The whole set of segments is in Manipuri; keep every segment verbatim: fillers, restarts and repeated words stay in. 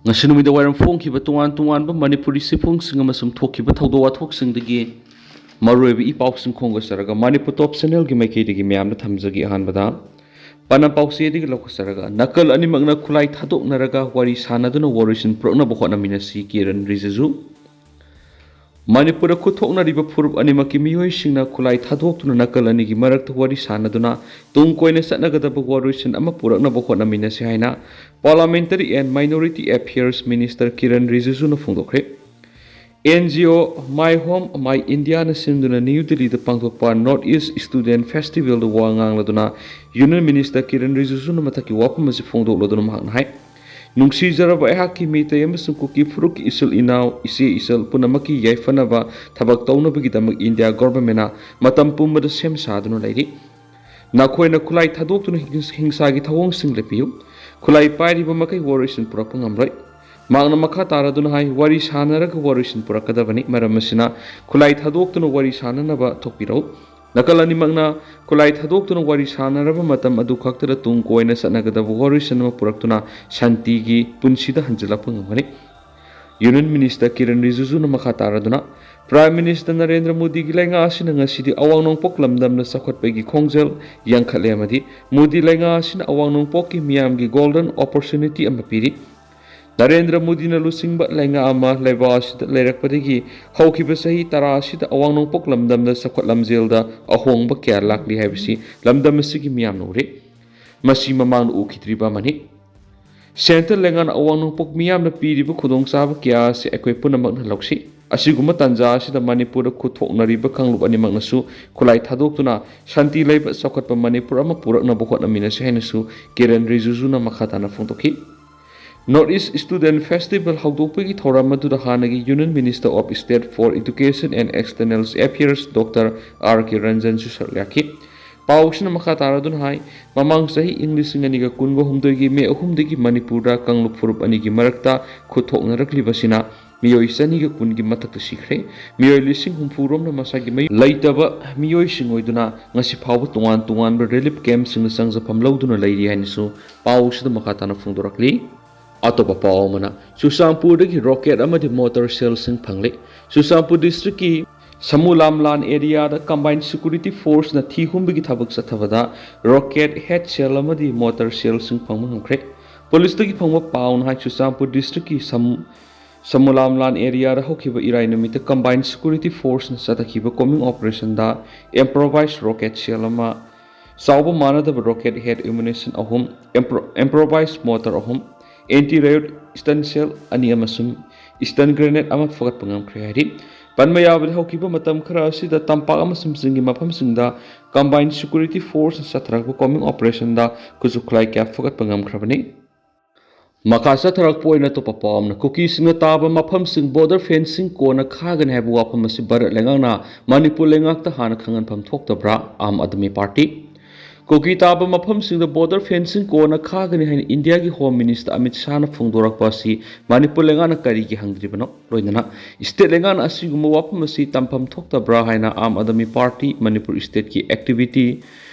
ꯉꯁꯤ ꯅꯨꯃꯤꯗꯥꯡ ꯋꯥꯏꯔꯝ ꯐꯣꯡꯈꯤꯕ ꯇꯣꯉꯥꯟ ꯇꯣꯉꯥꯟꯕ ꯃꯅꯤꯄꯨꯔꯤ ꯆꯦꯐꯣꯡꯁꯤꯡ ꯑꯃꯁꯨꯡ ꯊꯣꯛꯈꯤꯕ ꯊꯧꯗꯣꯛ ꯋꯥꯊꯣꯛꯁꯤꯡꯗꯒꯤ ꯃꯔꯨꯑꯣꯏꯕ ꯏ ꯄꯥꯎꯁꯤꯡ ꯈꯣꯝꯒꯠꯆꯔꯒ ꯃꯅꯤꯄꯨꯔ ꯇꯣꯞ ꯆꯦꯅꯦꯜꯒꯤ ꯃꯥꯏꯀꯩꯗꯒꯤ ꯃꯌꯥꯝꯗ ꯊꯝꯖꯒꯦ꯫ ꯑꯍꯥꯟꯕꯗ ꯄꯥꯟꯅ ꯄꯥꯎꯆꯦꯗꯒꯤ ꯂꯧꯈꯠꯆꯔꯒ, ꯅꯥꯀꯜ ꯑꯅꯤꯃꯛꯅ ꯈꯨꯠꯂꯥꯏ ꯊꯥꯗꯣꯛꯅꯔꯒ ꯋꯥꯔꯤ ꯁꯥꯟꯅꯗꯨꯅ ꯋꯥꯔꯣꯏꯁꯤꯟ ꯄꯨꯔꯛꯅꯕ ꯍꯣꯠꯅꯃꯤꯟꯅꯁꯤ, ꯀꯤꯔꯟ ꯔꯤꯖꯤꯖꯨ꯫ ꯃꯅꯤꯄꯨꯔꯗ ꯈꯨꯠ ꯊꯣꯛꯅꯔꯤꯕ ꯐꯨꯔꯨꯞ ꯑꯅꯤꯃꯛꯀꯤ ꯃꯤꯑꯣꯏꯁꯤꯡꯅ ꯈꯨꯠꯂꯥꯏ ꯊꯥꯗꯣꯛꯇꯨꯅ ꯅꯥꯀꯜ ꯑꯅꯤꯒꯤ ꯃꯔꯛꯇ ꯋꯥꯔꯤ ꯁꯥꯟꯅꯗꯨꯅ ꯇꯨꯡ ꯀꯣꯏꯅ ꯆꯠꯅꯒꯗꯕ ꯋꯥꯔꯣꯏꯁꯤꯟ ꯑꯃ ꯄꯨꯔꯛꯅꯕ ꯍꯣꯠꯅꯃꯤꯟꯅꯁꯤ ꯍꯥꯏꯅ Parliamentary and Minority Affairs Minister Kiren ꯔꯤꯖꯤꯖꯨꯅ ꯐꯣꯡꯗꯣꯛꯈ꯭ꯔꯦ꯫ N G O My Home My Indiaꯅ ꯁꯤꯟꯗꯨꯅ ꯅ꯭ꯌꯨ ꯗꯤꯜꯂꯤꯗ ꯄꯥꯡꯊꯣꯛꯄ North East Student Festivalꯗ ꯋꯥ ꯉꯥꯡꯂꯗꯨꯅ Union Minister ꯀꯤꯔꯟ ꯔꯤꯖꯤꯖꯨꯅ ꯃꯊꯛꯀꯤ ꯋꯥꯐꯝ ꯑꯁꯤ ꯐꯣꯡꯗꯣꯛꯂꯗꯨꯅ ꯃꯍꯥꯛꯅ ꯍꯥꯏ, ꯅꯨꯡꯁꯤꯖꯔꯕ ꯑꯩꯍꯥꯛꯀꯤ ꯃꯤꯇꯩ ꯑꯃꯁꯨꯡ ꯀꯨꯀꯤ ꯐꯨꯔꯨꯞꯀꯤ ꯏꯆꯤꯜ ꯏꯅꯥꯎ, ꯏꯆꯦ ꯏꯆꯜ ꯄꯨꯝꯅꯃꯛꯀꯤ ꯌꯥꯏꯐꯅꯕ ꯊꯕꯛ ꯇꯧꯅꯕꯒꯤꯗꯃꯛ ꯏꯟꯗꯤꯌꯥ ꯒꯣꯚꯔꯟꯃꯦꯟꯅ ꯃꯇꯝ ꯄꯨꯝꯕꯗ ꯁꯦꯝ ꯁꯥꯗꯨꯅ ꯂꯩꯔꯤ꯫ ꯅꯈꯣꯏꯅ ꯈꯨꯠꯂꯥꯏ ꯊꯥꯗꯣꯛꯇꯨꯅ ꯍꯤꯡ-, ꯍꯤꯡꯁꯥꯒꯤ ꯊꯧꯑꯣꯡꯁꯤꯡ ꯂꯦꯞꯄꯤꯌꯨ꯫ ꯈꯨꯠꯂꯥꯏ ꯄꯥꯏꯔꯤꯕ ꯃꯈꯩ ꯋꯥꯔꯣꯏꯁꯤꯟ ꯄꯨꯔꯛꯄ ꯉꯝꯂꯣꯏ꯫ ꯃꯍꯥꯛꯅ ꯃꯈꯥ ꯇꯥꯔꯗꯨꯅ ꯍꯥꯏ, ꯋꯥꯔꯤ ꯁꯥꯟꯅꯔꯒ ꯋꯥꯔꯣꯏꯁꯤꯟ ꯄꯨꯔꯛꯀꯗꯕꯅꯤ꯫ ꯃꯔꯝ ꯑꯁꯤꯅ ꯈꯨꯠꯂꯥꯏ ꯊꯥꯗꯣꯛꯇꯨꯅ ꯋꯥꯔꯤ ꯁꯥꯟꯅꯅꯕ ꯊꯣꯛꯄꯤꯔꯛꯎ꯫ ꯅꯥꯀꯜ ꯑꯅꯤꯃꯛꯅ ꯈꯨꯠꯂꯥꯏ ꯊꯥꯗꯣꯛꯇꯨꯅ ꯋꯥꯔꯤ ꯁꯥꯟꯅꯔꯕ ꯃꯇꯝ ꯑꯗꯨ ꯈꯛꯇꯗ ꯇꯨꯡ ꯀꯣꯏꯅ ꯆꯠꯅꯒꯗꯕ ꯋꯥꯔꯣꯏꯁꯤꯟ ꯑꯃ ꯄꯨꯔꯛꯇꯨꯅ ꯁꯥꯟꯇꯤꯒꯤ ꯄꯨꯟꯁꯤꯗ ꯍꯟꯖꯤꯜꯂꯛꯄ ꯉꯝꯒꯅꯤ꯫ Union Minister ꯀꯤꯔꯟ ꯔꯤꯖꯤꯖꯨꯅ ꯃꯈꯥ ꯇꯥꯔꯗꯨꯅ, Prime Minister ꯅꯔꯦꯟꯗ꯭ꯔ ꯃꯣꯗꯤꯒꯤ ꯂꯩꯉꯥꯛ ꯑꯁꯤꯅ ꯉꯁꯤꯗꯤ ꯑꯋꯥꯡ ꯅꯣꯡꯄꯣꯛ ꯂꯝꯗꯝꯗ ꯆꯥꯎꯈꯠꯄꯒꯤ ꯈꯣꯡꯖꯦꯜ ꯌꯥꯡꯈꯠꯂꯦ ꯑꯃꯗꯤ ꯃꯣꯗꯤ ꯂꯩꯉꯥꯛ ꯑꯁꯤꯅ ꯑꯋꯥꯡ ꯅꯣꯡꯄꯣꯛꯀꯤ ꯃꯤꯌꯥꯝꯒꯤ golden opportunity ꯑꯃ ꯄꯤꯔꯤ꯫ ꯅꯔꯦꯟꯗ꯭ꯔ ꯃꯣꯗꯤꯅ ꯂꯨꯆꯤꯡꯕ ꯂꯩꯉꯥꯛ ꯑꯃ ꯂꯩꯕꯥꯛ ꯑꯁꯤꯗ ꯂꯩꯔꯛꯄꯗꯒꯤ ꯍꯧꯈꯤꯕ ꯆꯍꯤ ꯇꯔꯥ ꯑꯁꯤꯗ ꯑꯋꯥꯡ ꯅꯣꯡꯄꯣꯛ ꯂꯝꯗꯝꯗ ꯆꯥꯎꯈꯠ ꯂꯝꯖꯦꯜꯗ ꯑꯍꯣꯡꯕ ꯀꯌꯥ ꯂꯥꯛꯂꯤ ꯍꯥꯏꯕꯁꯤ ꯂꯝꯗꯝ ꯑꯁꯤꯒꯤ ꯃꯤꯌꯥꯝꯅ ꯎꯔꯦ꯫ ꯃꯁꯤ ꯃꯃꯥꯡꯗ ꯎꯈꯤꯗ꯭ꯔꯤꯕ ꯑꯃꯅꯤ꯫ ꯁꯦꯟꯇ꯭ꯔꯦꯜ ꯂꯩꯉꯥꯛꯅ ꯑꯋꯥꯡ ꯅꯣꯡꯄꯣꯛ ꯃꯤꯌꯥꯝꯅ ꯄꯤꯔꯤꯕ ꯈꯨꯗꯣꯡꯆꯥꯕ ꯀꯌꯥ ꯑꯁꯤ ꯑꯩꯈꯣꯏ ꯄꯨꯝꯅꯃꯛꯅ ꯂꯧꯁꯤ꯫ ꯑꯁꯤꯒꯨꯝꯕ ꯇꯥꯟꯖꯥ ꯑꯁꯤꯗ ꯃꯅꯤꯄꯨꯔꯗ ꯈꯨꯠ ꯊꯣꯛꯅꯔꯤꯕ ꯀꯥꯡꯂꯨꯞ ꯑꯅꯤꯃꯛꯅꯁꯨ ꯈꯨꯠꯂꯥꯏ ꯊꯥꯗꯣꯛꯇꯨꯅ ꯁꯥꯟꯇꯤ ꯂꯩꯕ ꯆꯥꯎꯈꯠꯄ ꯃꯅꯤꯄꯨꯔ ꯑꯃ ꯄꯨꯔꯛꯅꯕ ꯍꯣꯠꯅꯃꯤꯟꯅꯁꯤ ꯍꯥꯏꯅꯁꯨ ꯀꯤꯔꯟ ꯔꯤꯖꯤꯖꯨꯅ ꯃꯈꯥ ꯇꯥꯅ ꯐꯣꯡꯗꯣꯛꯈꯤ꯫ North East Student Festival ꯍꯧꯗꯣꯛꯄꯒꯤ ꯊꯧꯔꯝ ꯑꯗꯨꯗ ꯍꯥꯟꯅꯒꯤ Union Minister of State for Education and External Affairs Doctor R K Ranjan ꯁꯨ ꯁꯔꯨꯛ ꯌꯥꯈꯤ꯫ ꯄꯥꯎꯁꯤꯅ ꯃꯈꯥ ꯇꯥꯔꯗꯨꯅ ꯍꯥꯏ, ꯃꯃꯥꯡ ꯆꯍꯤ ꯏꯪ ꯂꯤꯁꯤꯡ ꯑꯅꯤꯒ ꯀꯨꯟꯒ ꯍꯨꯝꯗꯣꯏꯒꯤ ꯃꯦ ꯑꯍꯨꯝꯗꯒꯤ ꯃꯅꯤꯄꯨꯔꯗ ꯀꯥꯡꯂꯨꯞ ꯐꯨꯔꯨꯞ ꯑꯅꯤꯒꯤ ꯃꯔꯛꯇ ꯈꯨꯠ ꯊꯣꯛꯅꯔꯛꯂꯤꯕꯁꯤꯅ ꯃꯤꯑꯣꯏ ꯆꯅꯤꯒ ꯀꯨꯟꯒꯤ ꯃꯊꯛꯇ ꯁꯤꯈ꯭ꯔꯦ꯫ ꯃꯤꯑꯣꯏ ꯂꯤꯁꯤꯡ ꯍꯨꯝꯐꯨ ꯔꯣꯝꯅ ꯃꯁꯥꯒꯤ ꯃꯌꯨꯝ ꯂꯩꯇꯕ ꯃꯤꯑꯣꯏꯁꯤꯡ ꯑꯣꯏꯗꯨꯅ ꯉꯁꯤ ꯐꯥꯎꯕ ꯇꯣꯉꯥꯟ ꯇꯣꯉꯥꯟꯕ relief camp ꯁꯤꯡꯗ ꯆꯪꯖꯐꯝ ꯂꯧꯗꯨꯅ ꯂꯩꯔꯤ ꯍꯥꯏꯅꯁꯨ ꯄꯥꯎꯁꯤꯗ ꯃꯈꯥ ꯇꯥꯅ ꯐꯣꯡꯗꯣꯔꯛꯂꯤ꯫ ꯑꯇꯣꯞꯄ ꯄꯥꯎ ꯑꯃꯅ, ꯆꯨꯔꯆꯥꯟꯄꯨꯔꯗꯒꯤ ꯔꯣꯀꯦꯠ ꯑꯃꯗꯤ ꯃꯣꯇꯣꯔ ꯁꯦꯜꯁꯤꯡ ꯐꯪꯂꯦ꯫ ꯆꯨꯔꯆꯥꯟꯄꯨꯔ ꯗꯤꯁꯇ꯭ꯔꯤꯛꯀꯤ ꯁꯃꯨꯂꯥꯝꯂꯥꯟ ꯑꯦꯔꯤꯌꯥꯗ ꯀꯝꯕꯥꯏꯟ ꯁꯦꯀ꯭ꯌꯨꯔꯤꯇꯤ ꯐꯣꯔꯁꯅ ꯊꯤ ꯍꯨꯝꯕꯒꯤ ꯊꯕꯛ ꯆꯠꯊꯕꯗ ꯔꯣꯀꯦꯠ ꯍꯦꯗ ꯁꯦꯜ ꯑꯃꯗꯤ ꯃꯣꯇꯣꯔ ꯁꯦꯜꯁꯤꯡ ꯐꯪꯕ ꯉꯝꯈ꯭ꯔꯦ꯫ ꯄꯨꯂꯤꯁꯇꯒꯤ ꯐꯪꯕ ꯄꯥꯎꯅ ꯍꯥꯏ, ꯆꯨꯔꯆꯥꯟꯄꯨꯔ ꯗꯤꯁꯇ꯭ꯔꯤꯛꯀꯤ ꯁꯝ ꯁꯃꯨꯂꯥꯝꯂꯥꯟ ꯑꯦꯔꯤꯌꯥꯗ ꯍꯧꯈꯤꯕ ꯏꯔꯥꯏ ꯅꯨꯃꯤꯠꯇ ꯀꯝꯕꯥꯏꯟ ꯁꯦꯀ꯭ꯌꯨꯔꯤꯇꯤ ꯐꯣꯔꯁꯅ ꯆꯠꯊꯈꯤꯕ ꯀꯣꯃꯤꯡ ꯑꯣꯄꯔꯦꯁꯟꯗ ꯏꯝꯄ꯭ꯔꯣꯚꯥꯏꯁ ꯔꯣꯀꯦꯠ ꯁꯦꯜ ꯑꯃ, ꯆꯥꯎꯕ ꯃꯥꯟꯅꯗꯕ ꯔꯣꯀꯦꯠ ꯍꯦꯗ ꯑꯦꯃꯨꯅꯤꯁꯟ ꯑꯍꯨꯝ, ꯏꯝꯄ꯭ꯔꯣ-, ꯏꯝꯄ꯭ꯔꯣꯚꯥꯏꯁ ꯃꯣꯇꯣꯔ ꯑꯍꯨꯝ, ꯑꯦꯟꯇꯤ ꯔꯦꯌꯣꯠ ꯁ꯭ꯇꯟ ꯁꯦꯜ ꯑꯅꯤ ꯑꯃꯁꯨꯡ ꯁ꯭ꯇꯟ ꯒ꯭ꯔꯦꯅꯦꯗ ꯑꯃ ꯐꯒꯠꯄ ꯉꯝꯈ꯭ꯔꯦ ꯍꯥꯏꯔꯤ꯫ ꯄꯟꯕ ꯌꯥꯕꯗꯤ, ꯍꯧꯈꯤꯕ ꯃꯇꯝ ꯈꯔ ꯑꯁꯤꯗ ꯇꯝꯄꯥꯛ ꯑꯃꯁꯨꯡ ꯆꯤꯡꯒꯤ ꯃꯐꯝꯁꯤꯡꯗ ꯀꯝꯕꯥꯏꯟ ꯁꯦꯀ꯭ꯌꯨꯔꯤꯇꯤ ꯐꯣꯔꯁꯅ ꯆꯠꯊꯔꯛꯄ ꯀꯣꯃꯤꯡ ꯑꯣꯄꯔꯦꯁꯟꯗ ꯈꯨꯠꯁꯨ ꯈꯨꯠꯂꯥꯏ ꯀꯌꯥ ꯐꯒꯠꯄ ꯉꯝꯈ꯭ꯔꯕꯅꯤ꯫ ꯃꯈꯥ ꯆꯠꯊꯔꯛꯄ ꯑꯣꯏꯅ ꯑꯇꯣꯞꯄ ꯄꯥꯎ ꯑꯃꯅ, ꯀꯨꯀꯤꯁꯤꯡꯅ ꯇꯥꯕ ꯃꯐꯝꯁꯤꯡ ꯕꯣꯔꯗꯔ ꯐꯦꯟꯁꯤꯡ ꯀꯣꯟꯅ ꯈꯥꯒꯅꯤ ꯍꯥꯏꯕ ꯋꯥꯐꯝ ꯑꯁꯤ ꯚꯥꯔꯠ ꯂꯩꯉꯥꯛꯅ ꯃꯅꯤꯄꯨꯔ ꯂꯩꯉꯥꯛꯇ ꯍꯥꯟꯅ ꯈꯪꯍꯟꯐꯝ ꯊꯣꯛꯇꯕ꯭ꯔꯥ? ꯑꯥꯝ ꯑꯥꯗꯃꯤ ꯄꯥꯔꯇꯤ꯫ ꯀꯨꯀꯤ ꯇꯥꯕ ꯃꯐꯝꯁꯤꯡꯗ ꯕꯣꯔꯗꯔ ꯐꯦꯟꯁꯤꯡ ꯀꯣꯟꯅ ꯈꯥꯒꯅꯤ ꯍꯥꯏꯅ ꯏꯟꯗꯤꯌꯥꯒꯤ ꯍꯣꯝ ꯃꯤꯅꯤꯁꯇꯔ ꯑꯃꯤꯠ ꯁꯥꯍꯅ ꯐꯣꯡꯗꯣꯔꯛꯄ ꯑꯁꯤ ꯃꯅꯤꯄꯨꯔ ꯂꯩꯉꯥꯛꯅ ꯀꯔꯤꯒꯤ ꯍꯪꯗ꯭ꯔꯤꯕꯅꯣ? ꯂꯣꯏꯅꯅ ꯁ꯭ꯇꯦꯠ ꯂꯩꯉꯥꯛꯅ ꯑꯁꯤꯒꯨꯝꯕ ꯋꯥꯐꯝ ꯑꯁꯤ ꯇꯝꯐꯝ ꯊꯣꯛꯇꯕ꯭ꯔꯥ ꯍꯥꯏꯅ ꯑꯥꯝ ꯑꯥꯗꯃꯤ ꯄꯥꯔꯇꯤ ꯃꯅꯤꯄꯨꯔ ꯁ꯭ꯇꯦꯠꯀꯤ ꯑꯦꯛꯇꯤꯚꯤꯇꯤ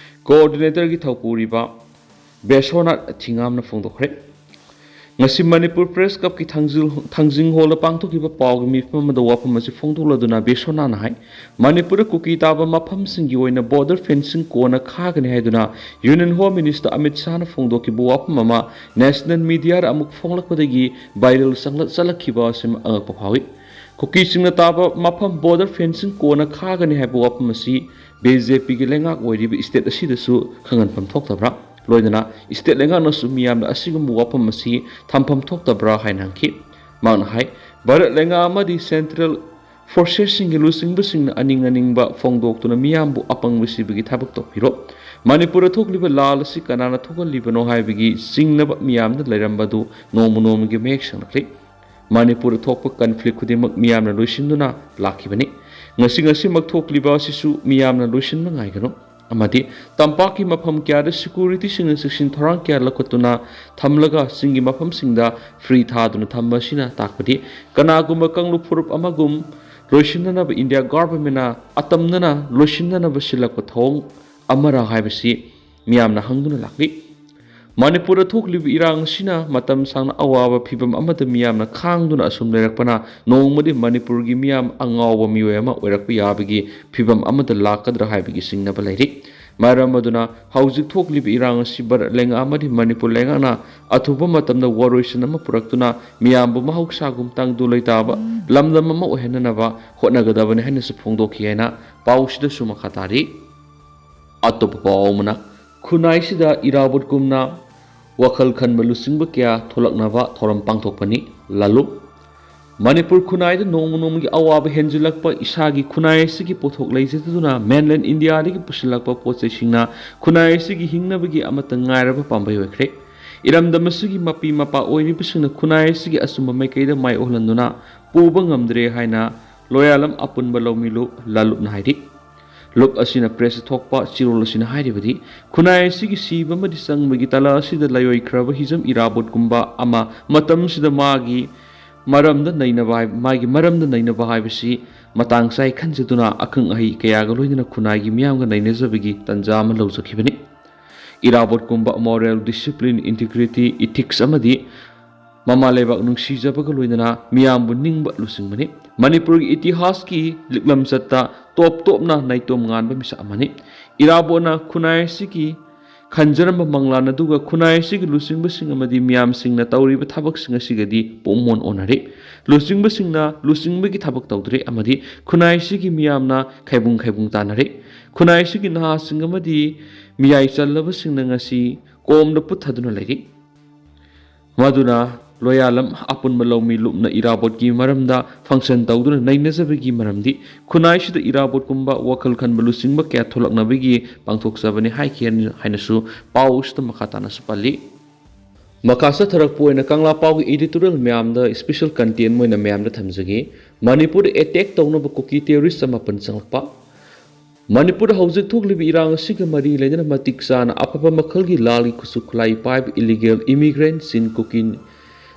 ꯀꯣꯑꯣꯔꯗꯤꯅꯦꯇꯔꯒꯤ ꯊꯧꯄꯨꯔꯤꯕ ꯕꯦꯁꯣꯅꯥꯊ ꯊꯤꯉꯥꯝꯅ ꯐꯣꯡꯗꯣꯛꯈ꯭ꯔꯦ꯫ ꯉꯁꯤ ꯃꯅꯤꯄꯨꯔ ꯄ꯭ꯔꯦꯁ ꯀ꯭ꯂꯕꯀꯤ ꯊꯥꯡꯖꯤꯜ-, ꯊꯥꯡꯖꯤꯡ ꯍꯣꯜꯗ ꯄꯥꯡꯊꯣꯛꯈꯤꯕ ꯄꯥꯎꯒꯤ ꯃꯤꯐꯝ ꯑꯃꯗ ꯋꯥꯐꯝ ꯑꯁꯤ ꯐꯣꯡꯗꯣꯛꯂꯗꯨꯅ ꯕꯦꯁꯣꯅꯥꯅ ꯍꯥꯏ, ꯃꯅꯤꯄꯨꯔꯗ ꯀꯨꯀꯤ ꯇꯥꯕ ꯃꯐꯝꯁꯤꯡꯒꯤ ꯑꯣꯏꯅ ꯕꯣꯔꯗꯔ ꯐꯦꯟꯁꯤꯡ ꯀꯣꯟꯅ ꯈꯥꯒꯅꯤ ꯍꯥꯏꯗꯨꯅ ꯌꯨꯅꯤꯌꯟ ꯍꯣꯝ ꯃꯤꯅꯤꯁꯇꯔ ꯑꯃꯤꯠ ꯁꯥꯍꯅ ꯐꯣꯡꯗꯣꯛꯈꯤꯕ ꯋꯥꯐꯝ ꯑꯃ ꯅꯦꯁꯅꯦꯜ ꯃꯤꯗꯤꯌꯥꯗ ꯑꯃꯨꯛ ꯐꯣꯡꯂꯛꯄꯗꯒꯤ ꯚꯥꯏꯔꯦꯜ ꯆꯪꯂꯛ-, ꯆꯠꯂꯛꯈꯤꯕ ꯑꯁꯤ ꯑꯉꯛꯄ ꯐꯥꯎꯏ꯫ ꯀꯨꯀꯤꯁꯤꯡꯅ ꯇꯥꯕ ꯃꯐꯝ ꯕꯣꯔꯗꯔ ꯐꯦꯟꯁꯤꯡ ꯀꯣꯟꯅ ꯈꯥꯒꯅꯤ ꯍꯥꯏꯕ ꯋꯥꯐꯝ ꯑꯁꯤ ꯕꯤ ꯖꯦ ꯄꯤꯒꯤ ꯂꯩꯉꯥꯛ ꯑꯣꯏꯔꯤꯕ ꯁ꯭ꯇꯦꯠ ꯑꯁꯤꯗꯁꯨ ꯈꯪꯍꯟꯐꯝ ꯊꯣꯛꯇꯕ꯭ꯔꯥ? ꯂꯣꯏꯅꯅ ꯁ꯭ꯇꯦꯠ ꯂꯩꯉꯥꯛꯅꯁꯨ ꯃꯤꯌꯥꯝꯗ ꯑꯁꯤꯒꯨꯝꯕ ꯋꯥꯐꯝ ꯑꯁꯤ ꯊꯝꯐꯝ ꯊꯣꯛꯇꯕ꯭ꯔꯥ ꯍꯥꯏꯅ ꯍꯪꯈꯤ꯫ ꯃꯍꯥꯛꯅ ꯍꯥꯏ, ꯚꯥꯔꯠ ꯂꯩꯉꯥꯛ ꯑꯃꯗꯤ ꯁꯦꯟꯇ꯭ꯔꯦꯜ ꯐꯣꯔꯁꯦꯁꯁꯤꯡꯒꯤ ꯂꯨꯆꯤꯡꯕꯁꯤꯡꯅ ꯑꯅꯤꯡ ꯑꯅꯤꯡꯕ ꯐꯣꯡꯗꯣꯛꯇꯨꯅ ꯃꯤꯌꯥꯝꯕꯨ ꯑꯄꯪꯕ ꯁꯤꯕꯒꯤ ꯊꯕꯛ ꯇꯧꯕꯤꯔꯣ꯫ ꯃꯅꯤꯄꯨꯔꯗ ꯊꯣꯛꯂꯤꯕ ꯂꯥꯜ ꯑꯁꯤ ꯀꯅꯥꯅ ꯊꯣꯛꯍꯜꯂꯤꯕꯅꯣ ꯍꯥꯏꯕꯒꯤ ꯆꯤꯡꯅꯕ ꯃꯤꯌꯥꯝꯗ ꯂꯩꯔꯝꯕꯗꯨ ꯅꯣꯡꯃ ꯅꯣꯡꯃꯒꯤ ꯃꯌꯦꯛ ꯁꯦꯡꯂꯛꯂꯤ꯫ ꯃꯅꯤꯄꯨꯔꯗ ꯊꯣꯛꯄ ꯀꯟꯐ꯭ꯂꯤꯛ ꯈꯨꯗꯤꯡꯃꯛ ꯃꯤꯌꯥꯝꯅ ꯂꯣꯏꯁꯤꯟꯗꯨꯅ ꯂꯥꯛꯈꯤꯕꯅꯤ꯫ ꯉꯁꯤ ꯉꯁꯤꯃꯛ ꯊꯣꯛꯂꯤꯕ ꯑꯁꯤꯁꯨ ꯃꯤꯌꯥꯝꯅ ꯂꯣꯏꯁꯤꯟꯕ ꯉꯥꯏꯒꯅꯨ꯫ ꯑꯃꯗꯤ ꯇꯝꯄꯥꯛꯀꯤ ꯃꯐꯝ ꯀꯌꯥꯗ ꯁꯦꯀ꯭ꯌꯨꯔꯤꯇꯤꯁꯤꯡꯅ ꯆꯦꯛꯁꯤꯟ ꯊꯧꯔꯥꯡ ꯀꯌꯥ ꯂꯧꯈꯠꯇꯨꯅ ꯊꯝꯂꯒ ꯆꯤꯡꯒꯤ ꯃꯐꯝꯁꯤꯡꯗ ꯐ꯭ꯔꯤ ꯊꯥꯗꯨꯅ ꯊꯝꯕ ꯑꯁꯤꯅ ꯇꯥꯛꯄꯗꯤ ꯀꯅꯥꯒꯨꯝꯕ ꯀꯥꯡꯂꯨꯞ ꯐꯨꯔꯨꯞ ꯑꯃꯒꯨꯝ ꯂꯣꯏꯁꯤꯟꯅꯅꯕ ꯏꯟꯗꯤꯌꯥ ꯒꯚꯔꯟꯃꯦꯟꯅ ꯑꯇꯝꯅꯅ ꯂꯣꯏꯁꯤꯟꯅꯅꯕ ꯁꯤꯜꯂꯛꯄ ꯊꯧꯑꯣꯡ ꯑꯃꯔ ꯍꯥꯏꯕꯁꯤ ꯃꯤꯌꯥꯝꯅ ꯍꯪꯗꯨꯅ ꯂꯥꯛꯂꯤ꯫ ꯃꯅꯤꯄꯨꯔꯗ ꯊꯣꯛꯂꯤꯕ ꯏꯔꯥꯡ ꯑꯁꯤꯅ ꯃꯇꯝ ꯁꯥꯡꯅ ꯑꯋꯥꯕ ꯐꯤꯚꯝ ꯑꯃꯗ ꯃꯤꯌꯥꯝꯅ ꯈꯥꯡꯗꯨꯅ ꯑꯁꯨꯝ ꯂꯩꯔꯛꯄꯅ ꯅꯣꯡꯃꯗꯤ ꯃꯅꯤꯄꯨꯔꯒꯤ ꯃꯤꯌꯥꯝ ꯑꯉꯥꯎꯕ ꯃꯤꯑꯣꯏ ꯑꯃ ꯑꯣꯏꯔꯛꯄ ꯌꯥꯕꯒꯤ ꯐꯤꯚꯝ ꯑꯃꯗ ꯂꯥꯛꯀꯗ꯭ꯔꯥ ꯍꯥꯏꯕꯒꯤ ꯆꯤꯡꯅꯕ ꯂꯩꯔꯤ꯫ ꯃꯔꯝ ꯑꯗꯨꯅ ꯍꯧꯖꯤꯛ ꯊꯣꯛꯂꯤꯕ ꯏꯔꯥꯡ ꯑꯁꯤ ꯚꯥꯔꯠ ꯂꯩꯉꯥꯛ ꯑꯃꯗꯤ ꯃꯅꯤꯄꯨꯔ ꯂꯩꯉꯥꯛꯅ ꯑꯊꯨꯕ ꯃꯇꯝꯗ ꯋꯥꯔꯣꯏꯁꯤꯟ ꯑꯃ ꯄꯨꯔꯛꯇꯨꯅ ꯃꯤꯌꯥꯝꯕꯨ ꯃꯍꯧꯁꯥꯒꯨꯝ ꯇꯥꯡꯗꯨ ꯂꯩꯇꯥꯕ ꯂꯝꯗꯝ ꯑꯃ ꯑꯣꯏꯍꯟꯅꯅꯕ ꯍꯣꯠꯅꯒꯗꯕꯅꯤ ꯍꯥꯏꯅꯁꯨ ꯐꯣꯡꯗꯣꯛꯈꯤ ꯍꯥꯏꯅ ꯄꯥꯎꯁꯤꯗꯁꯨ ꯃꯈꯥ ꯇꯥꯔꯤ꯫ ꯑꯇꯣꯞꯄ ꯄꯥꯎ ꯑꯃꯅ, ꯈꯨꯟꯅꯥꯏꯁꯤꯗ ꯏꯔꯥꯕꯣꯠꯀꯨꯝꯅ ꯋꯥꯈꯜ ꯈꯟꯕ ꯂꯨꯆꯤꯡꯕ ꯀꯌꯥ ꯊꯣꯛꯂꯛꯅꯕ ꯊꯧꯔꯝ ꯄꯥꯡꯊꯣꯛꯄꯅꯤ꯫ ꯂꯥꯂꯨꯞ꯫ ꯃꯅꯤꯄꯨꯔ ꯈꯨꯟꯅꯥꯏꯗ ꯅꯣꯡꯃ ꯅꯣꯡꯃꯒꯤ ꯑꯋꯥꯕ ꯍꯦꯟꯖꯤꯜꯂꯛꯄ, ꯏꯁꯥꯒꯤ ꯈꯨꯟꯅꯥꯏ ꯑꯁꯤꯒꯤ ꯄꯣꯠꯊꯣꯛ ꯂꯩꯖꯗꯗꯨꯅ mainland ꯏꯟꯗꯤꯌꯥꯗꯒꯤ ꯄꯨꯁꯤꯜꯂꯛꯄ ꯄꯣꯠ ꯆꯩꯁꯤꯡꯅ ꯈꯨꯟꯅꯥꯏ ꯑꯁꯤꯒꯤ ꯍꯤꯡꯅꯕꯒꯤ ꯑꯃꯠꯇ ꯉꯥꯏꯔꯕ ꯄꯥꯝꯕꯩ ꯑꯣꯏꯈ꯭ꯔꯦ꯫ ꯏꯔꯝꯗꯝ ꯑꯁꯤꯒꯤ ꯃꯄꯤ ꯃꯄꯥ ꯑꯣꯏꯔꯤꯕꯁꯤꯡꯅ ꯈꯨꯟꯅꯥꯏ ꯑꯁꯤꯒꯤ ꯑꯆꯨꯝꯕ ꯃꯥꯏꯀꯩꯗ ꯃꯥꯏ ꯑꯣꯍꯜꯍꯟꯗꯨꯅ ꯄꯨꯕ ꯉꯝꯗ꯭ꯔꯦ ꯍꯥꯏꯅ ꯂꯣꯌꯥꯂꯝ ꯑꯄꯨꯟꯕ ꯂꯧꯃꯤ ꯂꯨꯞ ꯂꯥꯂꯨꯞꯅ ꯍꯥꯏꯔꯤ꯫ ꯂꯨꯞ ꯑꯁꯤꯅ ꯄ꯭ꯔꯦꯁꯇ ꯊꯣꯛꯄ ꯆꯦꯔꯣꯜ ꯑꯁꯤꯅ ꯍꯥꯏꯔꯤꯕꯗꯤ, ꯈꯨꯟꯅꯥꯏ ꯑꯁꯤꯒꯤ ꯁꯤꯕ ꯑꯃꯗꯤ ꯆꯪꯕꯒꯤ ꯇꯂꯥ ꯑꯁꯤꯗ ꯂꯥꯏꯑꯣꯏꯈ꯭ꯔꯕ ꯍꯤꯖꯝ ꯏꯔꯥꯕꯣꯠꯀꯨꯝꯕ ꯑꯃ ꯃꯇꯝꯁꯤꯗ ꯃꯥꯒꯤ ꯃꯔꯝꯗ ꯅꯩꯅꯕ ꯍꯥꯏ-, ꯃꯥꯒꯤ ꯃꯔꯝꯗ ꯅꯩꯅꯕ ꯍꯥꯏꯕꯁꯤ ꯃꯇꯥꯡ ꯆꯥꯏ ꯈꯟꯖꯗꯨꯅ ꯑꯈꯪ ꯑꯍꯩ ꯀꯌꯥꯒ ꯂꯣꯏꯅꯅ ꯈꯨꯟꯅꯥꯏꯒꯤ ꯃꯤꯌꯥꯝꯒ ꯅꯩꯅꯖꯕꯒꯤ ꯇꯥꯟꯖꯥ ꯑꯃ ꯂꯧꯖꯈꯤꯕꯅꯤ꯫ ꯏꯔꯥꯕꯣꯠꯀꯨꯝꯕ moral, discipline, integrity, ethics ꯑꯃꯗꯤ ꯃꯃꯥ ꯂꯩꯕꯥꯛ ꯅꯨꯡꯁꯤꯖꯕꯒ ꯂꯣꯏꯅꯅ ꯃꯤꯌꯥꯝꯕꯨ ꯅꯤꯡꯕ ꯂꯨꯆꯤꯡꯕꯅꯤ꯫ ꯃꯅꯤꯄꯨꯔꯒꯤ ꯏꯇꯤꯍꯥꯁꯀꯤ ꯂꯤꯛꯂꯝꯆꯠꯇ ꯇꯣꯞ ꯇꯣꯞꯅ ꯅꯥꯏꯇꯣꯝ ꯉꯥꯟꯕ ꯃꯤꯁꯛ ꯑꯃꯅꯤ꯫ ꯏꯔꯥꯕꯣꯠꯅ ꯈꯨꯟꯅꯥꯏ ꯑꯁꯤꯒꯤ ꯈꯟꯖꯔꯝꯕ ꯃꯪꯂꯥꯟ ꯑꯗꯨꯒ ꯈꯨꯟꯅꯥꯏ ꯑꯁꯤꯒꯤ ꯂꯨꯆꯤꯡꯕꯁꯤꯡ ꯑꯃꯗꯤ ꯃꯤꯌꯥꯝꯁꯤꯡꯅ ꯇꯧꯔꯤꯕ ꯊꯕꯛꯁꯤꯡ ꯑꯁꯤꯒꯗꯤ ꯄꯨꯡꯑꯣꯟ ꯑꯣꯟꯅꯔꯦ꯫ ꯂꯨꯆꯤꯡꯕꯁꯤꯡꯅ ꯂꯨꯆꯤꯡꯕꯒꯤ ꯊꯕꯛ ꯇꯧꯗ꯭ꯔꯦ ꯑꯃꯗꯤ ꯈꯨꯟꯅꯥꯏ ꯑꯁꯤꯒꯤ ꯃꯤꯌꯥꯝꯅ ꯈꯥꯏꯕꯨꯡ ꯈꯥꯏꯕꯨꯡ ꯇꯥꯅꯔꯦ꯫ ꯈꯨꯟꯅꯥꯏ ꯑꯁꯤꯒꯤ ꯅꯍꯥꯁꯤꯡ ꯑꯃꯗꯤ ꯃꯤꯌꯥꯏ ꯆꯜꯂꯕꯁꯤꯡꯅ ꯉꯁꯤ ꯀꯣꯝꯗ ꯄꯨꯠꯊꯗꯨꯅ ꯂꯩꯔꯤ꯫ ꯃꯗꯨꯅ ꯂꯣꯌꯥꯂꯝ ꯑꯄꯨꯟꯕ ꯂꯧꯃꯤ ꯂꯨꯞꯅ ꯏꯔꯥꯕꯣꯠꯀꯤ ꯃꯔꯝꯗ function ꯇꯧꯗꯨꯅ ꯅꯩꯅꯖꯕꯒꯤ ꯃꯔꯝꯗꯤ ꯈꯨꯟꯅꯥꯏꯁꯤꯗ ꯏꯔꯥꯕꯣꯠꯀꯨꯝꯕ ꯋꯥꯈꯜ ꯈꯟꯕ ꯂꯨꯆꯤꯡꯕ ꯀꯌꯥ ꯊꯣꯛꯂꯛꯅꯕꯒꯤ ꯄꯥꯡꯊꯣꯛꯆꯕꯅꯤ ꯍꯥꯏꯈꯤ ꯍꯥꯏꯅꯁꯨ ꯄꯥꯎ ꯑꯁꯤꯗ ꯃꯈꯥ ꯇꯥꯅꯁꯨ ꯄꯜꯂꯤ꯫ ꯃꯈꯥ ꯆꯠꯊꯔꯛꯄ ꯑꯣꯏꯅ ꯀꯪꯂꯥ ꯄꯥꯎꯒꯤ editorial ꯃꯌꯥꯝꯗ special content ꯑꯣꯏꯅ ꯃꯌꯥꯝꯗ ꯊꯝꯖꯒꯦ꯫ ꯃꯅꯤꯄꯨꯔꯗ attack ꯇꯧꯅꯕ ꯀꯨꯀꯤ terrorist ꯃꯥꯄꯟ ꯆꯪꯂꯛꯄ꯫ ꯃꯅꯤꯄꯨꯔꯗ ꯍꯧꯖꯤꯛ ꯊꯣꯛꯂꯤꯕ ꯏꯔꯥꯡ ꯑꯁꯤꯒ ꯃꯔꯤ ꯂꯩꯅꯅ ꯃꯇꯤꯛ ꯆꯥꯅ ꯑꯐꯕ ꯃꯈꯜꯒꯤ ꯂꯥꯜꯒꯤ ꯈꯨꯠꯁꯨ ꯈꯨꯠꯂꯥꯏ ꯄꯥꯏꯕ illegal immigrant ꯁꯤꯟ ꯀꯨꯀꯤ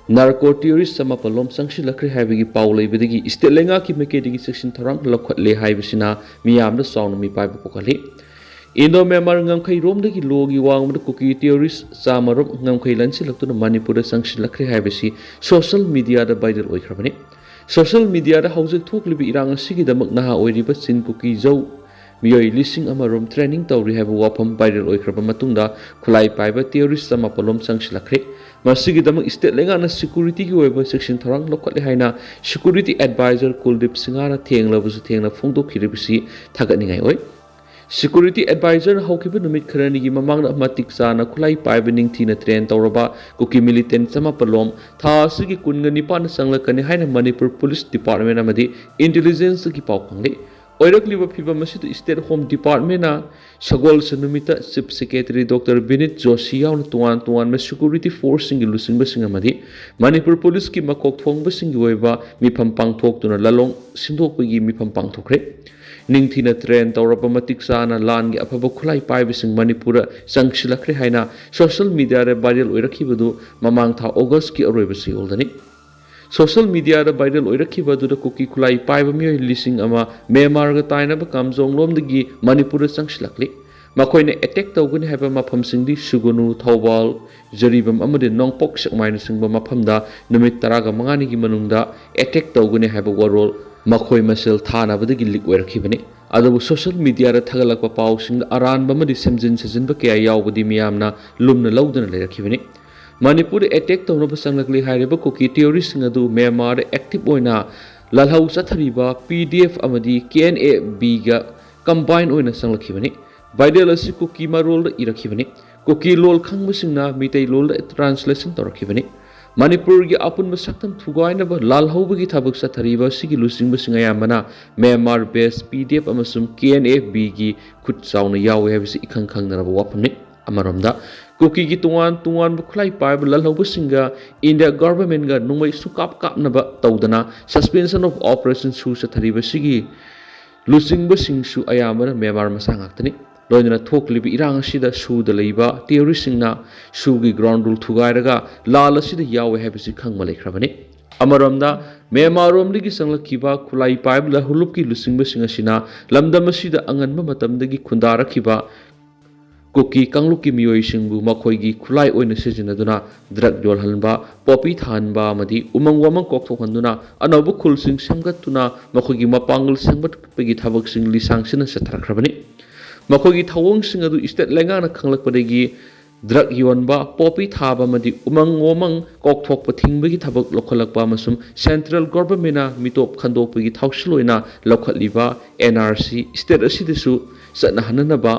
narco terrorist ꯃꯥꯄꯜꯂꯣꯝ ꯆꯪꯁꯤꯜꯂꯛꯈ꯭ꯔꯦ ꯍꯥꯏꯕꯒꯤ ꯄꯥꯎ ꯂꯩꯕꯗꯒꯤ state ꯂꯩꯉꯥꯛꯀꯤ ꯃꯥꯏꯀꯩꯗꯒꯤ ꯆꯦꯛꯁꯤꯟ ꯊꯧꯔꯥꯡ ꯂꯧꯈꯠꯂꯦ ꯍꯥꯏꯕꯁꯤꯅ ꯃꯤꯌꯥꯝꯗ ꯆꯥꯎꯅ ꯃꯤꯄꯥꯏꯕ ꯄꯣꯛꯍꯜꯂꯤ꯫ ꯏꯟꯗꯣ ꯃ꯭ꯌꯥꯟꯃꯥꯔ ꯉꯝꯈꯩꯔꯣꯝꯗꯒꯤ ꯂꯣꯒꯤ ꯋꯥꯡꯃꯗ ꯀꯨꯀꯤ ꯇꯦꯔꯣꯔꯤꯁ ꯆꯥꯝꯃꯔꯣꯝ ꯉꯝꯈꯩ ꯂꯟꯁꯤꯜꯂꯛꯇꯨꯅ ꯃꯅꯤꯄꯨꯔꯗ ꯆꯪꯁꯤꯜꯂꯛꯈ꯭ꯔꯦ ꯍꯥꯏꯕꯁꯤ ꯁꯣꯁꯤꯌꯦꯜ ꯃꯤꯗꯤꯌꯥꯗ ꯚꯥꯏꯔꯦꯜ ꯑꯣꯏꯈ꯭ꯔꯕꯅꯤ꯫ ꯁꯣꯁꯤꯌꯦꯜ ꯃꯤꯗꯤꯌꯥꯗ ꯍꯧꯖꯤꯛ ꯊꯣꯛꯂꯤꯕ ꯏꯔꯥꯡ ꯑꯁꯤꯒꯤꯗꯃꯛ ꯅꯍꯥ ꯑꯣꯏꯔꯤꯕ ꯆꯤꯟ ꯀꯨꯀꯤ ꯖꯧ ꯃꯤꯑꯣꯏ ꯂꯤꯁꯤꯡ ꯑꯃꯔꯣꯝ ꯇ꯭ꯔꯦꯅꯤꯡ ꯇꯧꯔꯤ ꯍꯥꯏꯕ ꯋꯥꯐꯝ ꯚꯥꯏꯔꯦꯜ ꯑꯣꯏꯈ꯭ꯔꯕ ꯃꯇꯨꯡꯗ ꯈꯨꯠꯂꯥꯏ ꯄꯥꯏꯕ ꯇꯦꯔꯣꯔꯤꯁ ꯆꯃꯥꯄꯜꯂꯣꯝ ꯆꯪꯁꯤꯜꯂꯛꯈ꯭ꯔꯦ꯫ ꯃꯁꯤꯒꯤꯗꯃꯛ ꯁ꯭ꯇꯦꯠ ꯂꯩꯉꯥꯛꯅ ꯁꯦꯀ꯭ꯌꯨꯔꯤꯇꯤꯒꯤ ꯑꯣꯏꯕ ꯆꯦꯛꯁꯤꯟ ꯊꯧꯔꯥꯡ ꯂꯧꯈꯠꯂꯦ ꯍꯥꯏꯅ ꯁꯦꯀ꯭ꯌꯨꯔꯤꯇꯤ ꯑꯦꯗꯚꯥꯏꯖꯔ ꯀꯨꯜꯗꯤꯞ ꯁꯤꯡꯍꯥꯅ ꯊꯦꯡꯂꯕꯁꯨ ꯊꯦꯡꯅ ꯐꯣꯡꯗꯣꯛꯈꯤꯔꯤꯕꯁꯤ ꯊꯥꯒꯠꯅꯤꯡꯉꯥꯏ ꯑꯣꯏ꯫ ꯁꯦꯀ꯭ꯌꯨꯔꯤꯇꯤ ꯑꯦꯗꯚꯥꯏꯖꯔꯅ ꯍꯧꯈꯤꯕ ꯅꯨꯃꯤꯠ ꯈꯔꯅꯤꯒꯤ ꯃꯃꯥꯡꯗ ꯃꯇꯤꯛ ꯆꯥꯅ ꯈꯨꯠꯂꯥꯏ ꯄꯥꯏꯕ ꯅꯤꯡꯊꯤꯅ ꯇ꯭ꯔꯦꯟ ꯇꯧꯔꯕ ꯀꯨꯀꯤ ꯃꯤꯂꯤꯇꯦꯟ ꯆꯃꯥꯄꯜꯂꯣꯝ ꯊꯥ ꯑꯁꯤꯒꯤ ꯀꯨꯟꯒ ꯅꯤꯄꯥꯟꯗ ꯆꯪꯂꯛꯀꯅꯤ ꯍꯥꯏꯅ ꯃꯅꯤꯄꯨꯔ ꯄꯨꯂꯤꯁ ꯗꯤꯄꯥꯔꯠꯃꯦꯟ ꯑꯃꯗꯤ ꯏꯟꯇꯦꯂꯤꯖꯦꯟꯁꯇꯒꯤ ꯄꯥꯎ ꯐꯪꯂꯤ꯫ ꯑꯣꯏꯔꯛꯂꯤꯕ ꯐꯤꯕꯝ ꯑꯁꯤꯗ ꯁ꯭ꯇꯦꯠ ꯍꯣꯝ ꯗꯤꯄꯥꯔꯠꯃꯦꯟꯅ ꯁꯒꯣꯜꯁꯦ ꯅꯨꯃꯤꯠꯇ ꯆꯤꯐ ꯁꯦꯀ꯭ꯔꯦꯇꯔꯤ ꯗꯣꯛꯇꯔ ꯕꯤꯅꯤꯠ ꯖꯣꯁꯤ ꯌꯥꯎꯅ ꯇꯣꯉꯥꯟ ꯇꯣꯉꯥꯟꯕ ꯁꯦꯀ꯭ꯌꯨꯔꯤꯇꯤ ꯐꯣꯔꯁꯁꯤꯡꯒꯤ ꯂꯨꯆꯤꯡꯕꯁꯤꯡ ꯑꯃꯗꯤ ꯃꯅꯤꯄꯨꯔ ꯄꯨꯂꯤꯁꯀꯤ ꯃꯀꯣꯛ ꯊꯣꯡꯕꯁꯤꯡꯒꯤ ꯑꯣꯏꯕ ꯃꯤꯐꯝ ꯄꯥꯡꯊꯣꯛꯇꯨꯅ ꯂꯥꯂꯣꯡ ꯁꯤꯟꯗꯣꯛꯄꯒꯤ ꯃꯤꯐꯝ ꯄꯥꯡꯊꯣꯛꯈ꯭ꯔꯦ꯫ ꯅꯤꯡꯊꯤꯅ ꯇ꯭ꯔꯦꯟ ꯇꯧꯔꯕ ꯃꯇꯤꯛ ꯆꯥꯅ ꯂꯥꯟꯒꯤ ꯑꯐꯕ ꯈꯨꯠꯂꯥꯏ ꯄꯥꯏꯕꯁꯤꯡ ꯃꯅꯤꯄꯨꯔꯗ ꯆꯪꯁꯤꯜꯂꯛꯈ꯭ꯔꯦ ꯍꯥꯏꯅ ꯁꯣꯁꯤꯌꯦꯜ ꯃꯤꯗꯤꯌꯥꯗ ꯚꯥꯏꯔꯦꯜ ꯑꯣꯏꯔꯛꯈꯤꯕꯗꯨ ꯃꯃꯥꯡ ꯊꯥ ꯑꯣꯒꯁꯀꯤ ꯑꯔꯣꯏꯕ ꯆꯌꯣꯜꯗꯅꯤ꯫ ꯁꯣꯁꯤꯌꯦꯜ ꯃꯤꯗꯤꯌꯥꯗ ꯚꯥꯏꯔꯦꯜ ꯑꯣꯏꯔꯛꯈꯤꯕ ꯑꯗꯨꯗ ꯀꯨꯀꯤ ꯈꯨꯠꯂꯥꯏ ꯄꯥꯏꯕ ꯃꯤꯑꯣꯏ ꯂꯤꯁꯤꯡ ꯑꯃ ꯃ꯭ꯌꯥꯟꯃꯥꯔꯒ ꯇꯥꯏꯅꯕ ꯀꯥꯝꯖꯣꯡꯂꯣꯝꯗꯒꯤ ꯃꯅꯤꯄꯨꯔꯗ ꯆꯪꯁꯤꯜꯂꯛꯂꯤ꯫ ꯃꯈꯣꯏꯅ ꯑꯦꯇꯦꯛ ꯇꯧꯒꯅꯤ ꯍꯥꯏꯕ ꯃꯐꯝꯁꯤꯡꯗꯤ ꯁꯨꯒꯨꯅꯨ, ꯊꯧꯕꯥꯜ, ꯖꯔꯤꯕꯝ ꯑꯃꯗꯤ ꯅꯣꯡꯄꯣꯛ ꯁꯦꯛꯃꯥꯏꯅꯆꯤꯡꯕ ꯃꯐꯝꯗ ꯅꯨꯃꯤꯠ ꯇꯔꯥꯒ ꯃꯉꯥꯅꯤꯒꯤ ꯃꯅꯨꯡꯗ ꯑꯦꯇꯦꯛ ꯇꯧꯒꯅꯤ ꯍꯥꯏꯕ ꯋꯥꯔꯣꯜ ꯃꯈꯣꯏ ꯃꯁꯦꯜ ꯊꯥꯅꯕꯗꯒꯤ ꯂꯤꯛ ꯑꯣꯏꯔꯛꯈꯤꯕꯅꯤ꯫ ꯑꯗꯨꯕꯨ ꯁꯣꯁꯤꯌꯦꯜ ꯃꯤꯗꯤꯌꯥꯗ ꯊꯥꯒꯠꯂꯛꯄ ꯄꯥꯎꯁꯤꯡꯗ ꯑꯔꯥꯟꯕ ꯑꯃꯗꯤ ꯁꯦꯝꯖꯤꯟ ꯁꯥꯖꯤꯟꯕ ꯀꯌꯥ ꯌꯥꯎꯕꯗꯤ ꯃꯤꯌꯥꯝꯅ ꯂꯨꯝꯅ ꯂꯧꯗꯨꯅ ꯂꯩꯔꯛꯈꯤꯕꯅꯤ꯫ ꯃꯅꯤꯄꯨꯔꯗ ꯑꯦꯇꯦꯛ ꯇꯧꯅꯕ ꯆꯪꯂꯛꯂꯤ ꯍꯥꯏꯔꯤꯕ ꯀꯨꯀꯤ ꯇꯦꯔꯣꯔꯤꯁꯁꯤꯡ ꯑꯗꯨ ꯃ꯭ꯌꯥꯟꯃꯥꯔꯗ ꯑꯦꯛꯇꯤꯚ ꯑꯣꯏꯅ ꯂꯥꯜꯍꯧ ꯆꯠꯊꯔꯤꯕ ꯄꯤ ꯗꯤ ꯑꯦꯐ ꯑꯃꯗꯤ ꯀꯦ ꯑꯦꯟ ꯑꯦ ꯕꯤꯒ ꯀꯝꯕꯥꯏꯟ ꯑꯣꯏꯅ ꯆꯪꯂꯛꯈꯤꯕꯅꯤ꯫ ꯚꯥꯏꯔꯦꯜ ꯑꯁꯤ ꯀꯨꯀꯤ ꯃꯔꯣꯜꯗ ꯏꯔꯛꯈꯤꯕꯅꯤ꯫ ꯀꯨꯀꯤ ꯂꯣꯜ ꯈꯪꯕꯁꯤꯡꯅ ꯃꯤꯇꯩ ꯂꯣꯜꯗ ꯇ꯭ꯔꯥꯟꯁꯂꯦꯁꯟ ꯇꯧꯔꯛꯈꯤꯕꯅꯤ꯫ ꯃꯅꯤꯄꯨꯔꯒꯤ ꯑꯄꯨꯟꯕ ꯁꯛꯇꯝ ꯊꯨꯒꯥꯏꯅꯕ ꯂꯥꯜꯍꯧꯕꯒꯤ ꯊꯕꯛ ꯆꯠꯊꯔꯤꯕ ꯑꯁꯤꯒꯤ ꯂꯨꯆꯤꯡꯕꯁꯤꯡ ꯑꯌꯥꯝꯕꯅ ꯃ꯭ꯌꯥꯟꯃꯥꯔ ꯕꯦꯁ ꯄꯤ ꯗꯤ ꯑꯦꯐ ꯑꯃꯁꯨꯡ ꯀꯦ ꯑꯦꯟ ꯑꯦ ꯕꯤꯒꯤ ꯈꯨꯠ ꯆꯥꯎꯅ ꯌꯥꯎꯏ ꯍꯥꯏꯕꯁꯤ ꯏꯈꯪ ꯈꯪꯅꯔꯕ ꯋꯥꯐꯝꯅꯤ꯫ ꯑꯃꯔꯣꯝꯗ, ꯀꯨꯀꯤꯒꯤ ꯇꯣꯉꯥꯟ ꯇꯣꯉꯥꯟꯕ ꯈꯨꯠꯂꯥꯏ ꯄꯥꯏꯕ ꯂꯥꯜꯍꯧꯕꯁꯤꯡꯒ ꯏꯟꯗꯤꯌꯥ ꯒꯚꯔꯟꯃꯦꯟꯠꯒ ꯅꯣꯡꯃꯩ ꯁꯨꯡꯀꯥꯞ ꯀꯥꯞꯅꯕ ꯇꯧꯗꯅ ꯁꯁꯄꯦꯟꯁꯟ ꯑꯣꯐ ꯑꯣꯄꯔꯦꯁꯟ ꯁꯨ ꯆꯠꯊꯔꯤꯕꯁꯤꯒꯤ ꯂꯨꯆꯤꯡꯕꯁꯤꯡꯁꯨ ꯑꯌꯥꯝꯕꯅ ꯃ꯭ꯌꯥꯟꯃꯥꯔ ꯃꯆꯥ ꯉꯥꯛꯇꯅꯤ꯫ ꯂꯣꯏꯅꯅ ꯊꯣꯛꯂꯤꯕ ꯏꯔꯥꯡ ꯑꯁꯤꯗ ꯁꯨꯗ ꯂꯩꯕ ꯇꯦꯔꯣꯔꯤꯁꯁꯤꯡꯅ ꯁꯨꯒꯤ ꯒ꯭ꯔꯥꯎꯟ ꯔꯨꯜ ꯊꯨꯒꯥꯏꯔꯒ ꯂꯥꯜ ꯑꯁꯤꯗ ꯌꯥꯎꯋꯦ ꯍꯥꯏꯕꯁꯤ ꯈꯪꯕ ꯂꯩꯈ꯭ꯔꯕꯅꯤ꯫ ꯑꯃꯔꯣꯝꯗ, ꯃ꯭ꯌꯥꯟꯃꯥꯔꯔꯣꯝꯗꯒꯤ ꯆꯪꯂꯛꯈꯤꯕ ꯈꯨꯠꯂꯥꯏ ꯄꯥꯏꯕ ꯂꯍꯨꯂꯨꯞꯀꯤ ꯂꯨꯆꯤꯡꯕꯁꯤꯡ ꯑꯁꯤꯅ ꯂꯝꯗꯝ ꯑꯁꯤꯗ ꯑꯉꯟꯕ ꯃꯇꯝꯗꯒꯤ ꯈꯨꯟꯗꯥꯔꯛꯈꯤꯕ ꯀꯨꯀꯤ ꯀꯥꯡꯂꯨꯞꯀꯤ ꯃꯤꯑꯣꯏꯁꯤꯡꯕꯨ ꯃꯈꯣꯏꯒꯤ ꯈꯨꯠꯂꯥꯏ ꯑꯣꯏꯅ ꯁꯤꯖꯤꯟꯅꯗꯨꯅ ꯗ꯭ꯔꯒ ꯌꯣꯜꯍꯟꯕ, ꯄꯣꯄꯤ ꯊꯥꯍꯟꯕ ꯑꯃꯗꯤ ꯎꯃꯪ ꯋꯥꯃꯪ ꯀꯣꯛꯊꯣꯛꯍꯟꯗꯨꯅ ꯑꯅꯧꯕ ꯈꯨꯜꯁꯤꯡ ꯁꯦꯝꯒꯠꯇꯨꯅ ꯃꯈꯣꯏꯒꯤ ꯃꯄꯥꯡꯒꯜ ꯁꯦꯝꯒꯠꯄꯒꯤ ꯊꯕꯛꯁꯤꯡ ꯂꯤꯁꯥꯡꯁꯤꯟꯅ ꯆꯠꯊꯔꯛꯈ꯭ꯔꯕꯅꯤ꯫ ꯃꯈꯣꯏꯒꯤ ꯊꯧꯑꯣꯡꯁꯤꯡ ꯑꯗꯨ ꯏꯁꯇꯦꯠ ꯂꯩꯉꯥꯛꯅ ꯈꯪꯂꯛꯄꯗꯒꯤ ꯗ꯭ꯔꯒ ꯌꯣꯟꯕ, ꯄꯣꯄꯤ ꯊꯥꯕ ꯑꯃꯗꯤ ꯎꯃꯪ ꯋꯥꯃꯪ ꯀꯣꯛꯊꯣꯛꯄ ꯊꯤꯡꯕꯒꯤ ꯊꯕꯛ ꯂꯧꯈꯠꯂꯛꯄ ꯑꯃꯁꯨꯡ ꯁꯦꯟꯇ꯭ꯔꯦꯜ ꯒꯣꯚꯔꯟꯃꯦꯟꯅ ꯃꯤꯇꯣꯞ ꯈꯟꯗꯣꯛꯄꯒꯤ ꯊꯧꯁꯤꯜ ꯑꯣꯏꯅ ꯂꯧꯈꯠꯂꯤꯕ ꯑꯦꯟ ꯑꯥꯔ ꯁꯤ ꯏꯁꯇꯦꯠ ꯑꯁꯤꯗꯁꯨ ꯆꯠꯅꯍꯟꯅꯅꯕ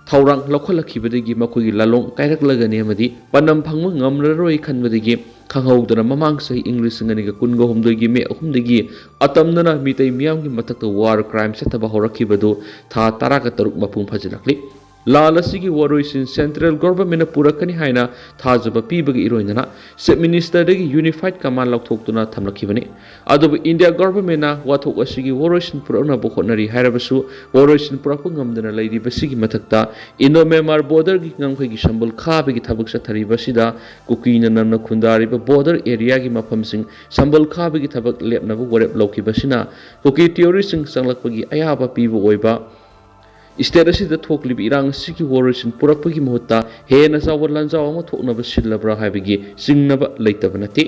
ꯊꯧꯔꯥꯡ ꯂꯧꯈꯠꯂꯛꯈꯤꯕꯗꯒꯤ ꯃꯈꯣꯏꯒꯤ ꯂꯥꯂꯣꯡ ꯀꯥꯏꯔꯛꯂꯒꯅꯤ ꯑꯃꯗꯤ ꯄꯥꯟꯗꯝ ꯐꯪꯕ ꯉꯝꯂꯔꯣꯏ ꯈꯟꯕꯗꯒꯤ ꯈꯪꯍꯧꯗꯅ ꯃꯃꯥꯡ ꯆꯍꯤ ꯏꯪ ꯂꯤꯁꯤꯡ ꯑꯅꯤꯒ ꯀꯨꯟꯒ ꯍꯨꯝꯗꯣꯏꯒꯤ ꯃꯦ ꯑꯍꯨꯝꯗꯒꯤ ꯑꯇꯝꯅꯅ ꯃꯤꯇꯩ ꯃꯤꯌꯥꯝꯒꯤ ꯃꯊꯛꯇ ꯋꯥꯔ ꯀ꯭ꯔꯥꯏꯝ ꯆꯠꯊꯕ ꯍꯧꯔꯛꯈꯤꯕꯗꯨ ꯊꯥ ꯇꯔꯥꯒ ꯇꯔꯨꯛ ꯃꯄꯨꯡ ꯐꯥꯖꯤꯜꯂꯛꯂꯤ꯫ ꯂꯥꯜ ꯑꯁꯤꯒꯤ ꯋꯥꯔꯣꯏꯁꯤꯟ ꯁꯦꯟꯇ꯭ꯔꯦꯜ ꯒꯣꯚꯔꯟꯃꯦꯟꯅ ꯄꯨꯔꯛꯀꯅꯤ ꯍꯥꯏꯅ ꯊꯥꯖꯕ ꯄꯤꯕꯒ ꯏꯔꯣꯏꯅꯅ ꯆꯤꯐ ꯃꯤꯅꯤꯁꯇꯔꯗꯒꯤ ꯌꯨꯅꯤꯐꯥꯏꯠ ꯀꯃꯥꯟ ꯂꯧꯊꯣꯛꯇꯨꯅ ꯊꯝꯂꯛꯈꯤꯕꯅꯤ꯫ ꯑꯗꯨꯕꯨ ꯏꯟꯗꯤꯌꯥ ꯒꯣꯚꯔꯟꯃꯦꯟꯅ ꯋꯥꯊꯣꯛ ꯑꯁꯤꯒꯤ ꯋꯥꯔꯣꯏꯁꯤꯟ ꯄꯨꯔꯛꯅꯕ ꯍꯣꯠꯅꯔꯤ ꯍꯥꯏꯔꯕꯁꯨ ꯋꯥꯔꯣꯏꯁꯤꯟ ꯄꯨꯔꯛꯄ ꯉꯝꯗꯅ ꯂꯩꯔꯤꯕꯁꯤꯒꯤ ꯃꯊꯛꯇ ꯏꯟꯗꯣ ꯃ꯭ꯌꯥꯟꯃꯥꯔ ꯕꯣꯔꯗꯔꯒꯤ ꯉꯝꯈꯩꯒꯤ ꯁꯝꯕꯜ ꯈꯥꯕꯒꯤ ꯊꯕꯛ ꯆꯠꯊꯔꯤꯕ ꯑꯁꯤꯗ ꯀꯨꯀꯤꯅ ꯅꯝꯅ ꯈꯨꯟꯗꯥꯔꯤꯕ ꯕꯣꯔꯗꯔ ꯑꯦꯔꯤꯌꯥꯒꯤ ꯃꯐꯝꯁꯤꯡ ꯁꯝꯕꯜ ꯈꯥꯕꯒꯤ ꯊꯕꯛ ꯂꯦꯞꯅꯕ ꯋꯥꯔꯦꯞ ꯂꯧꯈꯤꯕꯁꯤꯅ ꯀꯨꯀꯤ ꯇꯦꯔꯣꯔꯤꯁꯁꯤꯡ ꯆꯪꯂꯛꯄꯒꯤ ꯑꯌꯥꯕ ꯄꯤꯕ ꯑꯣꯏꯕ ꯏꯁꯇꯦꯠ ꯑꯁꯤꯗ ꯊꯣꯛꯂꯤꯕ ꯏꯔꯥꯡ ꯑꯁꯤꯒꯤ ꯋꯥꯔꯣꯏꯁꯤꯟ ꯄꯨꯔꯛꯄꯒꯤ ꯃꯍꯨꯠꯇ ꯍꯦꯟꯅ ꯆꯥꯎꯕ ꯂꯥꯟꯖꯥꯎ ꯑꯃ ꯊꯣꯛꯅꯕ ꯁꯤꯜꯂꯕ꯭ꯔꯥ ꯍꯥꯏꯕꯒꯤ ꯆꯤꯡꯅꯕ ꯂꯩꯇꯕ ꯅꯠꯇꯦ꯫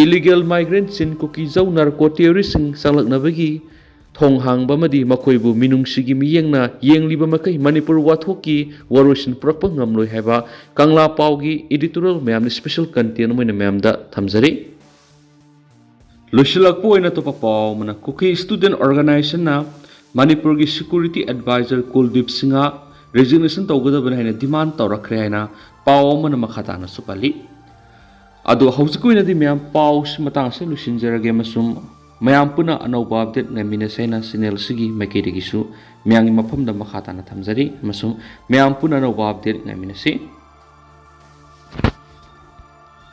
ꯏꯂꯤꯒꯦꯜ ꯃꯥꯏꯒ꯭ꯔꯦꯟꯠꯁꯤꯡ ꯀꯨꯀꯤꯖꯧ ꯅꯥꯔꯀꯣ ꯇꯦꯔꯣꯔꯤꯁꯁꯤꯡ ꯆꯪꯂꯛꯅꯕꯒꯤ ꯊꯣꯡ ꯍꯥꯡꯕ ꯑꯃꯗꯤ ꯃꯈꯣꯏꯕꯨ ꯃꯤꯅꯨꯡꯁꯤꯒꯤ ꯃꯤꯠꯌꯦꯡꯅ ꯌꯦꯡꯂꯤꯕ ꯃꯈꯩ ꯃꯅꯤꯄꯨꯔ ꯋꯥꯊꯣꯛꯀꯤ ꯋꯥꯔꯣꯏꯁꯤꯟ ꯄꯨꯔꯛꯄ ꯉꯝꯂꯣꯏ ꯍꯥꯏꯕ ꯀꯪꯂꯥ ꯄꯥꯎꯒꯤ editorial ꯃꯌꯥꯝꯅ special content ꯑꯃ ꯑꯣꯏꯅ ꯃꯌꯥꯝꯗ ꯊꯝꯖꯔꯤ꯫ ꯂꯣꯏꯁꯤꯜꯂꯛꯄ ꯑꯣꯏꯅ ꯑꯇꯣꯞꯄ ꯄꯥꯎ ꯑꯃꯅ, ꯀꯨꯀꯤ ꯁ꯭ꯇꯨꯗꯦꯟꯠ ꯑꯣꯔꯒꯅꯥꯏꯖꯦꯁꯟꯅ ꯃꯅꯤꯄꯨꯔꯒꯤ ꯁꯦꯀ꯭ꯌꯨꯔꯤꯇꯤ ꯑꯦꯗꯚꯥꯏꯖꯔ ꯀꯨꯜꯗꯤꯞ ꯁꯤꯡꯍ ꯔꯤꯖꯤꯒꯅꯦꯁꯟ ꯇꯧꯒꯗꯕꯅꯤ ꯍꯥꯏꯅ ꯗꯤꯃꯥꯟ ꯇꯧꯔꯛꯈ꯭ꯔꯦ ꯍꯥꯏꯅ ꯄꯥꯎ ꯑꯃꯅ ꯃꯈꯥ ꯇꯥꯅꯁꯨ ꯄꯜꯂꯤ꯫ ꯑꯗꯣ ꯍꯧꯖꯤꯛꯀꯤ ꯑꯣꯏꯅꯗꯤ ꯃꯌꯥꯝ ꯄꯥꯎꯁꯤ ꯃꯇꯥꯡ ꯑꯁꯤꯗ ꯂꯣꯏꯁꯤꯟꯖꯔꯒꯦ ꯑꯃꯁꯨꯡ ꯃꯌꯥꯝ ꯄꯨꯟꯅ ꯑꯅꯧꯕ ꯑꯞꯗꯦꯠ ꯉꯥꯏꯃꯤꯟꯅꯁꯦ ꯍꯥꯏꯅ ꯆꯦꯅꯦꯜꯁꯤꯒꯤ ꯃꯥꯏꯀꯩꯗꯒꯤꯁꯨ ꯃꯌꯥꯝꯒꯤ ꯃꯐꯝꯗ ꯃꯈꯥ ꯇꯥꯅ ꯊꯝꯖꯔꯤ ꯑꯃꯁꯨꯡ ꯃꯌꯥꯝ ꯄꯨꯟꯅ ꯑꯅꯧꯕ ꯑꯞꯗꯦꯠ ꯉꯥꯏꯃꯤꯟꯅꯁꯤ꯫